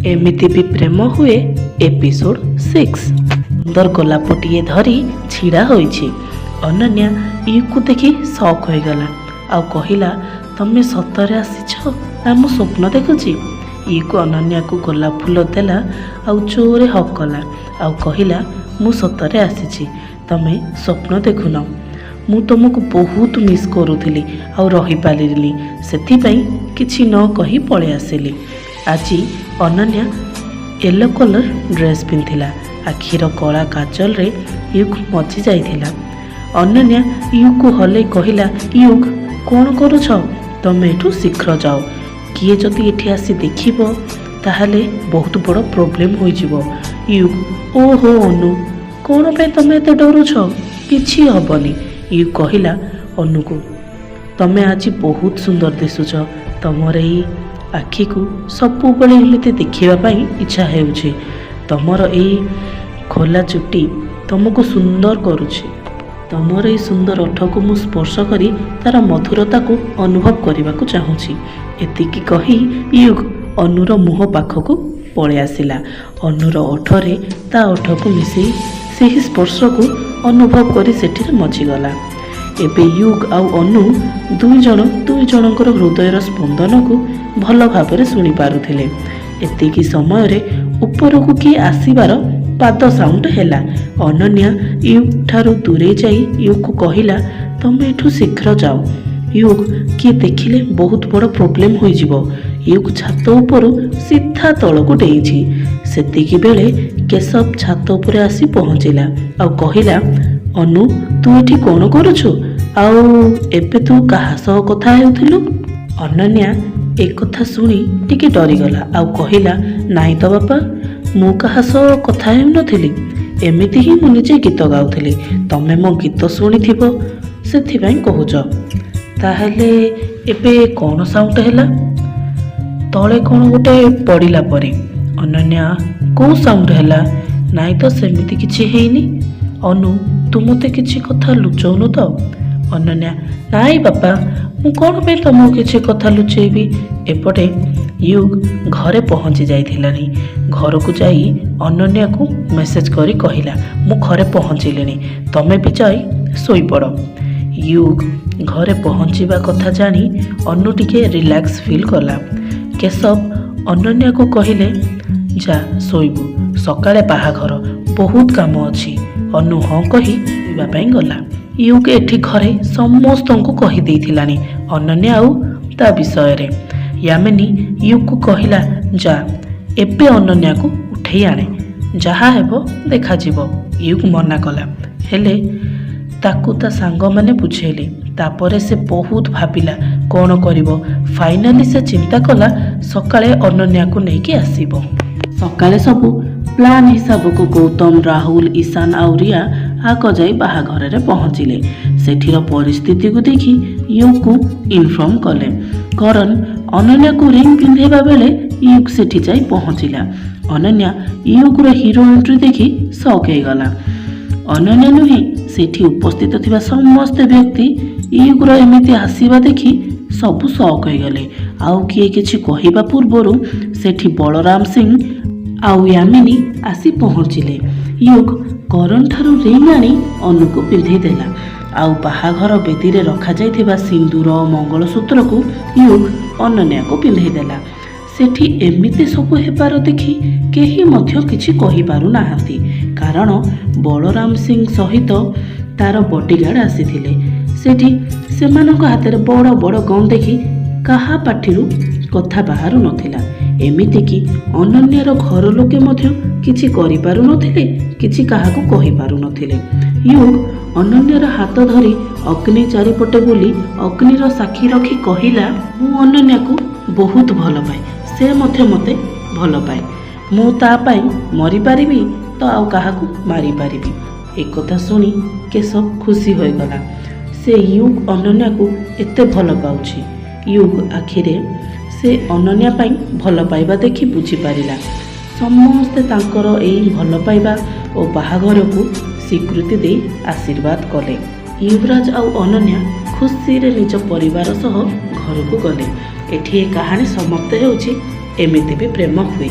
ଏମିତି ବି ପ୍ରେମ ହୁଏ, ଏପିସୋଡ଼ 6। ସୁନ୍ଦର ଗୋଲାପଟିଏ ଧରି ଛିଡ଼ା ହୋଇଛି। ଅନନ୍ୟା ୟୁକୁ ଦେଖି ସକ୍ ହୋଇଗଲା ଆଉ କହିଲା, "ତମେ ସତରେ ଆସିଛ ନା ମୁଁ ସ୍ୱପ୍ନ ଦେଖୁଛି?" ୟୁକୁ ଅନନ୍ୟାକୁ ଗୋଲାପ ଫୁଲ ଦେଲା ଆଉ ଜୋରେ ହଗ୍ କଲା ଆଉ କହିଲା, "ମୁଁ ସତରେ ଆସିଛି, ତମେ ସ୍ୱପ୍ନ ଦେଖୁନ। ମୁଁ ତୁମକୁ ବହୁତ ମିସ୍ କରୁଥିଲି ଆଉ ରହିପାରିଲିନି, ସେଥିପାଇଁ କିଛି ନ କହି ପଳେଇ ଆସିଲି।" ଆଜି ଅନନ୍ୟା ୟେଲୋ କଲର୍ ଡ୍ରେସ୍ ପିନ୍ଧିଥିଲା। ଆଖିର କଳା କାଜଲରେ ୟୁଗ୍ ମଜି ଯାଇଥିଲା। ଅନନ୍ୟା ୟୁକୁ ହଲେଇ କହିଲା, "ୟୁଗ୍, କ'ଣ କରୁଛ ତମେ? ଏଠୁ ଶୀଘ୍ର ଯାଅ। କିଏ ଯଦି ଏଠି ଆସି ଦେଖିବ, ତାହେଲେ ବହୁତ ବଡ଼ ପ୍ରୋବ୍ଲେମ୍ ହୋଇଯିବ।" ୟୁଗ୍, "ଓହୋ ଅନୁ, କ'ଣ ପାଇଁ ତମେ ଏତେ ଡରୁଛ? କିଛି ହେବନି।" ୟୁଗ୍ କହିଲା ଅନୁକୁ, "ତମେ ଆଜି ବହୁତ ସୁନ୍ଦର ଦିଶୁଛ। ତମର ଏଇ ଆଖିକୁ ସବୁବେଳେ ଏମିତି ଦେଖିବା ପାଇଁ ଇଚ୍ଛା ହେଉଛି। ତମର ଏଇ ଖୋଲା ଚୁଟି ତମକୁ ସୁନ୍ଦର କରୁଛି। ତମର ଏଇ ସୁନ୍ଦର ଓଠକୁ ମୁଁ ସ୍ପର୍ଶ କରି ତାର ମଧୁରତାକୁ ଅନୁଭବ କରିବାକୁ ଚାହୁଁଛି।" ଏତିକି କହି ୟୁଗ୍ ଅନୁର ମୁହଁ ପାଖକୁ ପଳେଇ ଆସିଲା। ଅନୁର ଓଠରେ ତା ଓଠକୁ ମିଶେଇ ସେହି ସ୍ପର୍ଶକୁ ଅନୁଭବ କରି ସେଠିରେ ମଜିଗଲା। ଏବେ ୟୁଗ୍ ଆଉ ଅନୁ ଦୁଇ ଜଣ ଦୁଇ ଜଣଙ୍କର ହୃଦୟର ସ୍ପନ୍ଦନକୁ ଭଲ ଭାବରେ ଶୁଣିପାରୁଥିଲେ। ଏତିକି ସମୟରେ ଉପରକୁ କିଏ ଆସିବାର ପାଦ ସାଉଣ୍ଡ ହେଲା। ଅନନ୍ୟା ୟୁଗ୍ ଠାରୁ ଦୂରେଇ ଯାଇ ୟୁଗକୁ କହିଲା, "ତମେ ଏଠୁ ଶୀଘ୍ର ଯାଅ ୟୁଗ୍, କିଏ ଦେଖିଲେ ବହୁତ ବଡ଼ ପ୍ରୋବ୍ଲେମ୍ ହୋଇଯିବ।" ୟୁଗ୍ ଛାତ ଉପରୁ ସିଧା ତଳକୁ ଡେଇଁଛି, ସେତିକି ବେଳେ କେଶବ ଛାତ ଉପରେ ଆସି ପହଞ୍ଚିଲା ଆଉ କହିଲା, "ଅନୁ, ତୁ ଏଠି କ'ଣ କରୁଛୁ? ଆଉ ଏବେ ତୁ କାହା ସହ କଥା ହେଉଥିଲୁ?" ଅନନ୍ୟା ଏକଥା ଶୁଣି ଟିକେ ଡରିଗଲା ଆଉ କହିଲା, "ନାଇଁ ତ ବାପା, ମୁଁ କାହା ସହ କଥା ହେଉନଥିଲି। ଏମିତି ହିଁ ମୁଁ ନିଜେ ଗୀତ ଗାଉଥିଲି। ତମେ ମୋ ଗୀତ ଶୁଣିଥିବ, ସେଥିପାଇଁ କହୁଛ। ତାହେଲେ ଏବେ କ'ଣ ସାଉଣ୍ଡ ହେଲା? ତଳେ କ'ଣ ଗୋଟେ ପଡ଼ିଲା ପରି।" ଅନନ୍ୟା, "କେଉଁ ସାଉଣ୍ଡ ହେଲା? ନାଇଁ ତ, ସେମିତି କିଛି ହେଇନି। ଅନୁ, ତୁ ମୋତେ କିଛି କଥା ଲୁଚଉନୁ ତ?" ଅନନ୍ୟା, "ନାଇଁ ବାପା, ମୁଁ କ'ଣ ପାଇଁ ତମକୁ କିଛି କଥା ଲୁଚେଇବି?" ଏପଟେ ୟୁଗ୍ ଘରେ ପହଞ୍ଚି ଯାଇଥିଲାଣି। ଘରକୁ ଯାଇ ଅନନ୍ୟାକୁ ମେସେଜ କରି କହିଲା, "ମୁଁ ଘରେ ପହଞ୍ଚିଲିଣି, ତମେ ବି ଯାଇ ଶୋଇପଡ଼।" ୟୁଗ୍ ଘରେ ପହଞ୍ଚିବା କଥା ଜାଣି ଅନୁ ଟିକେ ରିଲାକ୍ସ ଫିଲ୍ କଲା। କେଶବ ଅନନ୍ୟାକୁ କହିଲେ, "ଯା ଶୋଇବୁ, ସକାଳେ ବାହାଘର, ବହୁତ କାମ ଅଛି।" ଅନୁ ହଁ କହି ଶୋଇବା ପାଇଁ ଗଲା। ୟୁଗ୍ ଏଠି ଘରେ ସମସ୍ତଙ୍କୁ କହିଦେଇଥିଲାଣି ଅନନ୍ୟା ଆଉ ତା ବିଷୟରେ। ୟାମିନୀ ୟୁଗକୁ କହିଲା, "ଯା, ଏବେ ଅନନ୍ୟାକୁ ଉଠେଇ ଆଣେ, ଯାହା ହେବ ଦେଖାଯିବ।" ୟୁଗ୍ ମନା କଲା, ହେଲେ ତାକୁ ତା ସାଙ୍ଗମାନେ ବୁଝେଇଲେ। ତାପରେ ସେ ବହୁତ ଭାବିଲା କ'ଣ କରିବ। ଫାଇନାଲି ସେ ଚିନ୍ତା କଲା, ସକାଳେ ଅନନ୍ୟାକୁ ନେଇକି ଆସିବ। ସକାଳେ ସବୁ ପ୍ଲାନ୍ ହିସାବକୁ ଗୌତମ, ରାହୁଲ, ଈଶାନ ଆଉ ରିୟା ଆଗ ଯାଇ ବାହାଘରରେ ପହଞ୍ଚିଲେ। ସେଠିର ପରିସ୍ଥିତିକୁ ଦେଖି ୟୁଗକୁ ଇନଫର୍ମ କଲେ। କରନ ଅନନ୍ୟାକୁ ରିଙ୍ଗ ପିନ୍ଧେଇବା ବେଳେ ୟୁଗ୍ ସେଠି ଯାଇ ପହଞ୍ଚିଲା। ଅନନ୍ୟା ୟୁଗ୍ର ହିରୋ ଏଣ୍ଟ୍ରି ଦେଖି ସକ୍ ହେଇଗଲା। ଅନନ୍ୟା ନୁହେଁ, ସେଠି ଉପସ୍ଥିତ ଥିବା ସମସ୍ତ ବ୍ୟକ୍ତି ୟୁଗ୍ର ଏମିତି ଆସିବା ଦେଖି ସବୁ ସକ୍ ହୋଇଗଲେ। ଆଉ କିଏ କିଛି କହିବା ପୂର୍ବରୁ ସେଠି ବଳରାମ ସିଂ ଆଉ ୟାମିନୀ ଆସି ପହଞ୍ଚିଲେ। ୟୁଗ୍ କରଣ ଠାରୁ ରିଙ୍ଗ ଆଣି ଅନୁକୁ ପିନ୍ଧେଇ ଦେଲା ଆଉ ବାହାଘର ବେଦୀରେ ରଖାଯାଇଥିବା ସିନ୍ଦୁର, ମଙ୍ଗଳସୂତ୍ରକୁ ୟୁଗ୍ ଅନନ୍ୟାକୁ ପିନ୍ଧେଇ ଦେଲା। ସେଠି ଏମିତି ସବୁ ହେବାର ଦେଖି କେହି ମଧ୍ୟ କିଛି କହିପାରୁନାହାନ୍ତି, କାରଣ ବଳରାମ ସିଂ ସହିତ ତାର ବଡିଗାର୍ଡ ଆସିଥିଲେ। ସେଠି ସେମାନଙ୍କ ହାତରେ ବଡ଼ ବଡ଼ ଗନ୍ ଦେଖି କାହା ପାଟିରୁ କଥା ବାହାରୁ ନଥିଲା। ଏମିତିକି ଅନନ୍ୟାର ଘର ଲୋକେ ମଧ୍ୟ କିଛି କରିପାରୁନଥିଲେ, କିଛି କାହାକୁ କହିପାରୁନଥିଲେ। ୟୁଗ୍ ଅନନ୍ୟାର ହାତ ଧରି ଅଗ୍ନି ଚାରିପଟେ ବୁଲି ଅଗ୍ନିର ସାକ୍ଷୀ ରଖି କହିଲା, "ମୁଁ ଅନନ୍ୟାକୁ ବହୁତ ଭଲ ପାଏ, ସେ ମଧ୍ୟ ମୋତେ ଭଲ ପାଏ। ମୁଁ ତା ପାଇଁ ମରିପାରିବି ତ ଆଉ କାହାକୁ ମାରିପାରିବି।" ଏକଥା ଶୁଣି କେଶବ ଖୁସି ହୋଇଗଲା। ସେ ୟୁଗ୍ ଅନନ୍ୟାକୁ ଏତେ ଭଲ ପାଉଛି, ୟୁଗ୍ ଆଖିରେ ସେ ଅନନ୍ୟା ପାଇଁ ଭଲ ପାଇବା ଦେଖି ବୁଝିପାରିଲା। ସମସ୍ତେ ତାଙ୍କର ଏଇ ଭଲ ପାଇବା ଓ ବାହାଘରକୁ ସ୍ୱୀକୃତି ଦେଇ ଆଶୀର୍ବାଦ କଲେ। ୟୁବରାଜ ଆଉ ଅନନ୍ୟା ଖୁସିରେ ନିଜ ପରିବାର ସହ ଘରକୁ ଗଲେ। ଏଠି ଏ କାହାଣୀ ସମାପ୍ତ ହେଉଛି। ଏମିତି ବି ପ୍ରେମ ହୁଏ।